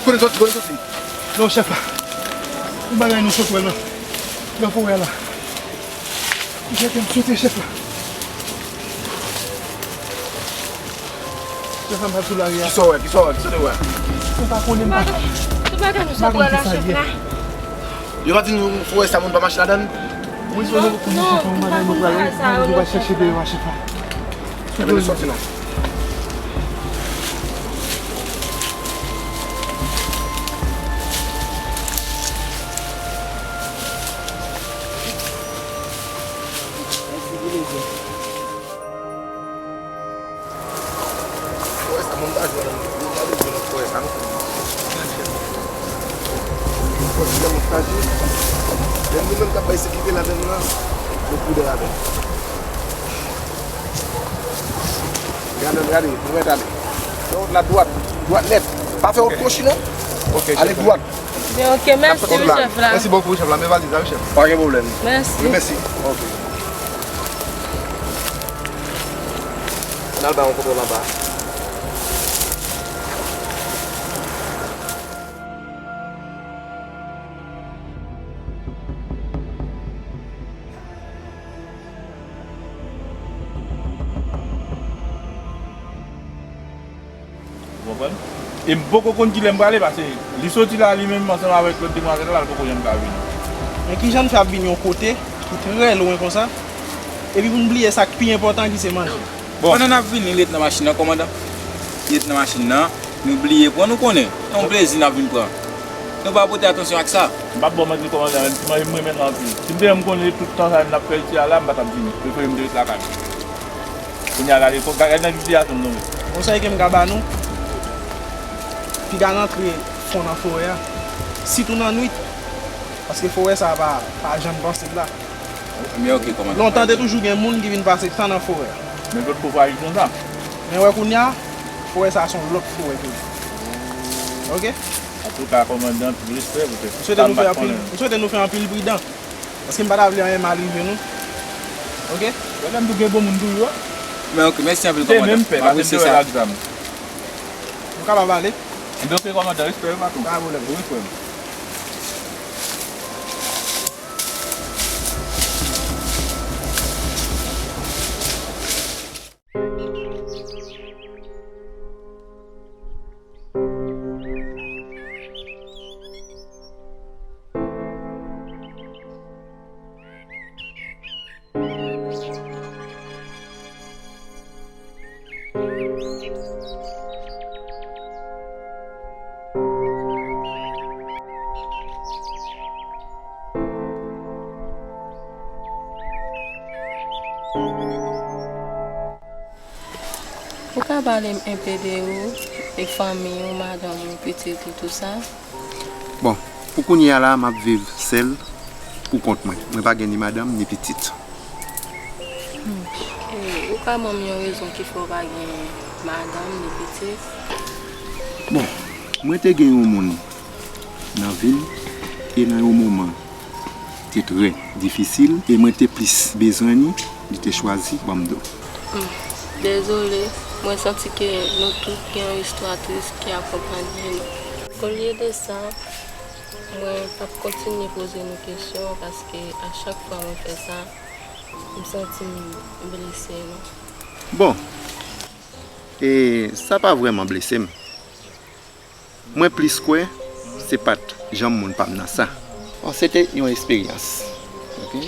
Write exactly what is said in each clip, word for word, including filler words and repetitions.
Kote soti, kote soti? Non, chèf la. Yon bagay nou sot wè nan, nan forè la. Jete m sote, chèf la. Chèf la, m pral sou lari a. Kisa w wè, kisa w wè, kisa w te wè? Mwen pa konnen, m pa, m pa konn kisa l ye. Yo pa di nou forè sa moun pa mache ladan l? Wi, se nou konnen, chèf la, yon bagay nou pral, nou pral chèche deyò a, chèf la. Enben, nou soti non. Forè sa, moun pa jwe nan, moun pa jwe nan forè sa, non. Fò di moun frajil. Menm nou menm k ap bay sekirite ladan l lan, nou prudan avè l. Gade, gade, nou mèt ale. Fè wout la dwat, dwat nèt. Pa fè wout kwochi non. Ok, ale chèf la. Dwat. N ap fè wout la. Mèsi bokou, chèf la. Men valiz la, wi, chèf. Pa gen pwoblèm. Mèsi. Wi, mèsi. Ok. N al ba yon kontwòl anba. Ou konprann? E m poko konn kilè m prale, paske li soti la li menm ansanm avèk lòt demwazèl la, l poko janm ka vini. Men kijan n fè ap vin yon kote ki trè lwen konsa, epi pou n bliye sa k pi enpòtan ki se manje? Bon. Pandan n ap vini, li ret nan machin nan, kòmandan. Li ret nan machin nan, nou bliye pran, nou konnen. Se yon plezi n ap vin pran. Nou pa pote atansyon ak sa. M p ap ba w manti, kòmandan, menm si manje m renmen l anpil. Si m te menm konnen tout tan sa n ap fè isi a la, m pa t ap vini. Prefere m te ret lakay mwen. Kounye a, gade, gade nan sitiyasyon m tonbe. Konsèy ke m ka ba nou, piga n antre fon nan forè a, sitou nan nwit, paske forè sa a pa, pa jan n panse l la. Men ok, kòmandan. Lontan, te toujou gen moun ki vin pase tan nan forè a. Men lòt kou frajil konsa. Men wè kounye a, forè sa a se yon lòt forè ke li. Ok? Antouka, kòmandan, anpil respè pou tèt ou. M swete nou fè anpil, m swete nou fè anpil pridan. Paske m pa ta vle anyen mal rive nou. Ok? Gade m tou gen bon moun toujou, wi. Men ok, mèsi anpil, kòmandan. M apresye sa. Nou kapab ale. Enben, ok, kòmandan, respè, wi, patwon. Pa pwoblèm. Wi, frè m. Ou ka pale m enpe de ou, e fanmi ou, madanm ou, pitit ou, tou sa? Bon, pou kounye a la, m ap viv sèl pou kont mwen. Mwen pa gen ni madanm, ni pitit. Hmm. E ou ka ban m yon rezon ki fè w pa gen madanm, ni pitit? Bon, mwen te gen yon moun nan vi m, e nan yon moman te trè difisil, e mwen te plis bezwen li, li te chwazi ban m do. Hmm. Dezole, mwen santi ke nou tout gen yon istwa tris ki akonpanye nou. Olye de sa, mwen p ap kontinye poze nou kesyon, paske a chak fwa mwen fè sa, m santi m blese nou. Bon, e sa pa vrèman blese m. Mwen plis kwè se pa t janm moun pa m nan sa. Bon, se te yon eksperyans. Ok?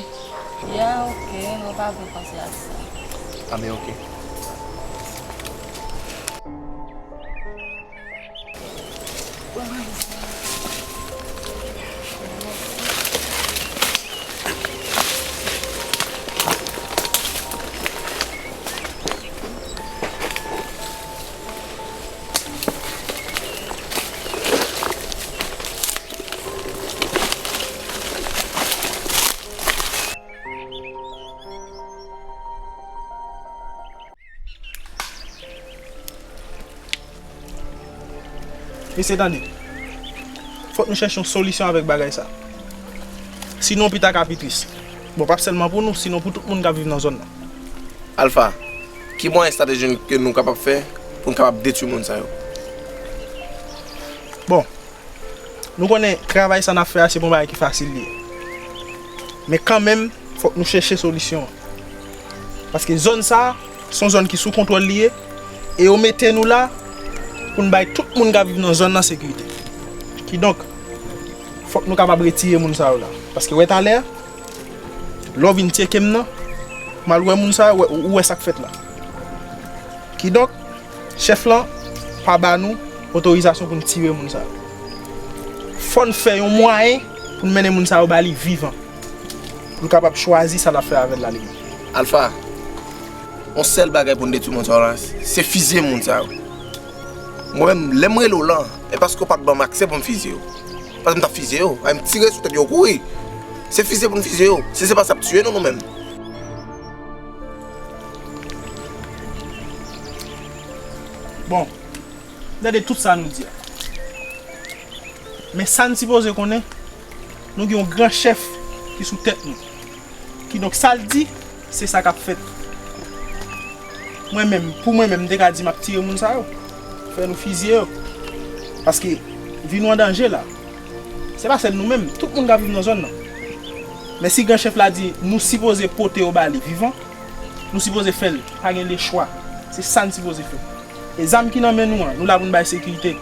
Ya, ok, mwen pa vle panse ak sa. A, men ok. Mesye, tande. Fòk nou chèche yon solisyon avèk bagay sa. Sinon, pita ka pi tris. Bon, p ap sèlman pou nou, sinon pou tout moun k ap viv nan zòn nan. Alfa, ki mwayen estrateji ke nou kapab fè pou n kapab detwi moun sa yo? Bon, Nou konnen travay sa n ap fè a, se pa yon bagay ki fasil li ye. Men kanmenm, fòk nou chèche solisyon. Paske zòn sa a, se yon zòn ki sou kontwòl li ye, e yo mete nou la pou n bay tout moun k ap viv nan zòn nan sekirite. Kidonk, fòk nou kapab retire moun sa yo la. Paske wè talè a, lè w vin tcheke m nan, m al wè moun sa yo, wè, ou wè sa k fèt la. Kidonk, chèf lan pa ba nou otorizasyon pou n tire moun sa yo. Fò n fè yon mwayen pou n mennen moun sa yo ba li vivan. Pou l kapab chwazi sa l ap fè avè l la li menm. Alfa, yon sèl bagay pou n detwi moun sa yo la, se fizye moun sa yo. Mwen menm, lè m rele w lan, e paske w pa t ban m aksè pou m fizye yo. Paske m t ap fizye yo, ay m tire sou tèt yo, yo kouri. Se fizye pou n fizye yo. Si se pa sa, ap tiye nou, nou menm. Bon, gade tout sa nou di a. Men sa n sipoze konnen, nou gen yon gran chèf ki sou tèt nou. Kidonk, sa l di, se sa k ap fèt. Mwen menm, pou mwen menm, m te ka di m ap tire moun sa yo. Fè nou fizye yo. Paske vi nou an danje la. Se pa sèl nou menm, tout moun k ap viv nan zòn nan. Men si gran chèf la di nou sipoze pote yo ba li vivan, nou sipoze fè l, pa gen lechwa. Se sa n sipoze fè. E zam ki nan men nou an, nou la pou n bay sekirite.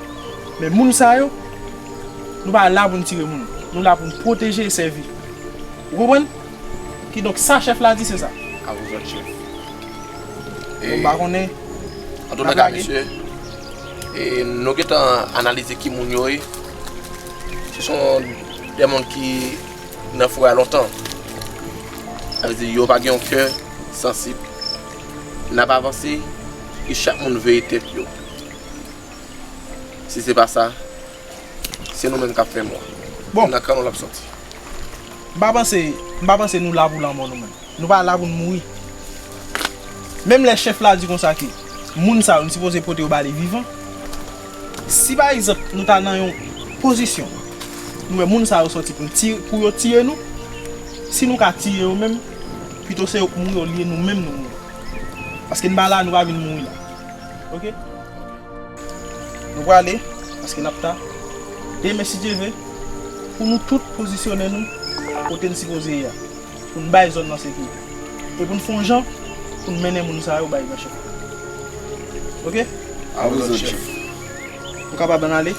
Men moun sa yo, nou pa la pou n tire moun. Nou la pou n pwoteje e sèvi. Ou konprann? Kidonk, sa chèf la di, se sa. A vous autres, chef. Bon, m pa konnen. Antouka, mesye, e nou gentan analize ki moun yo ye. Se son de moun ki nan forè a lontan. Sa vle di yo pa gen yon kè sansib. N ap avanse, e chak moun veye tèt yo. Si se pa sa, se nou menm k ap fè mò. Bon. Nan kan nou l ap sòti. M pa panse, m pa panse nou la pou lanmò nou menm. Nou pa la pou n mouri. Menm lè chèf la di konsa ke moun sa yo, nou sipoze pote yo ba li vivan. Si pa egzanp, nou ta nan yon pozisyon, nou wè moun sa yo sòti pou n tire, pou yo tiye nou, si nou ka tiye yo menm, pito se yo k mouri olye nou menm nou mouri. Paske n pa la, nou pa vin mouri la. Oke? Nou prale, paske n ap ta. Demen, si Dye vle, pou nou tout pozisyonnen nou kote n sipoze ye a. Pou n bay zòn nan sekirite. E pou n fè yon jan, pou n mennen moun sa yo bay gran chèf. Oke? A vous autres, chef. Nou kapab ann ale?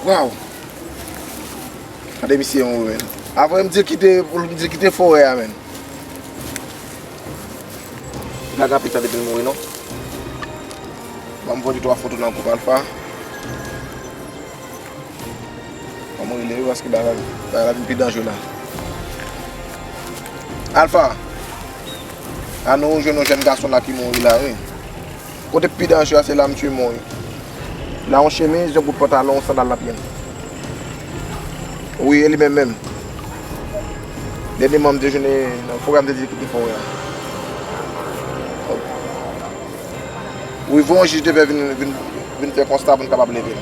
Waw! Gade misye mouri, menn. Apre m di l kite, pou m di l kite forè a, menn. Li pa gen anpil tan depi l mouri, non. Ban m voye de twa foto nan gwoup Alfa. Ban m rele yo paske bagay, bagay la vin pi danjre la. Alfa! A nou jwenn yon jèn gason la ki mouri la, wi. Kote k pi danjre a, se la misye mouri. L a yon chemiz, yon bout pantalon, yon sandal nan pye l. Wi, e li menm menm. Dènyèman, m te jwenn li nan forè a, m te di l kite forè a. Wi, voye yon jij de pè vin, vin, vin fè konsta pou n kapab leve l.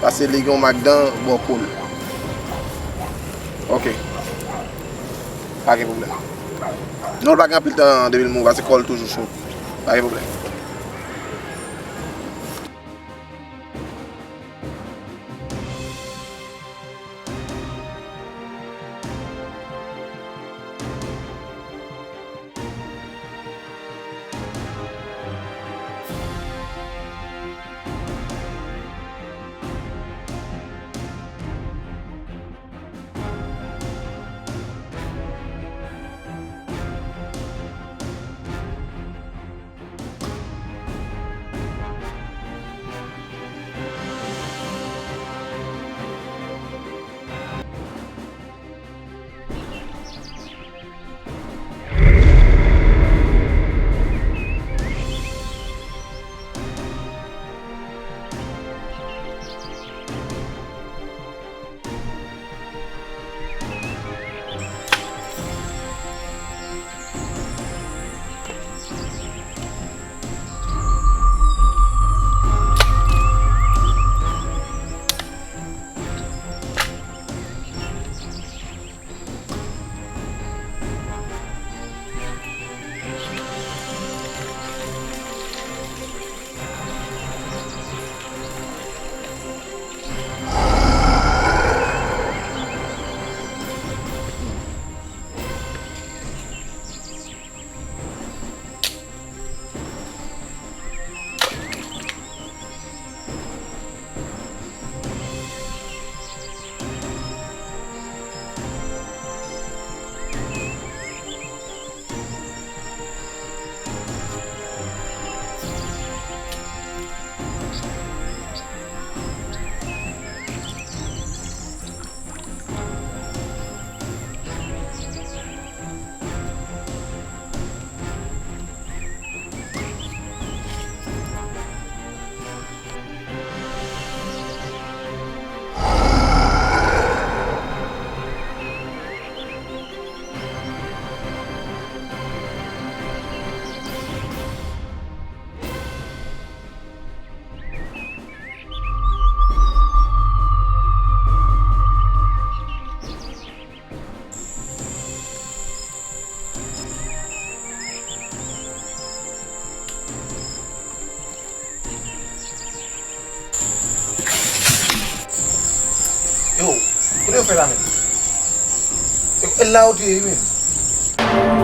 Paske li gen yon mak dan bò kou l. Oke. Pa gen pwoblèm. Non, l pa gen anpil tan depi l mouri, paske kò l toujou cho. Pa gen pwoblèm. Yo, kote yo fè la menm? E la yo te ye wi menm.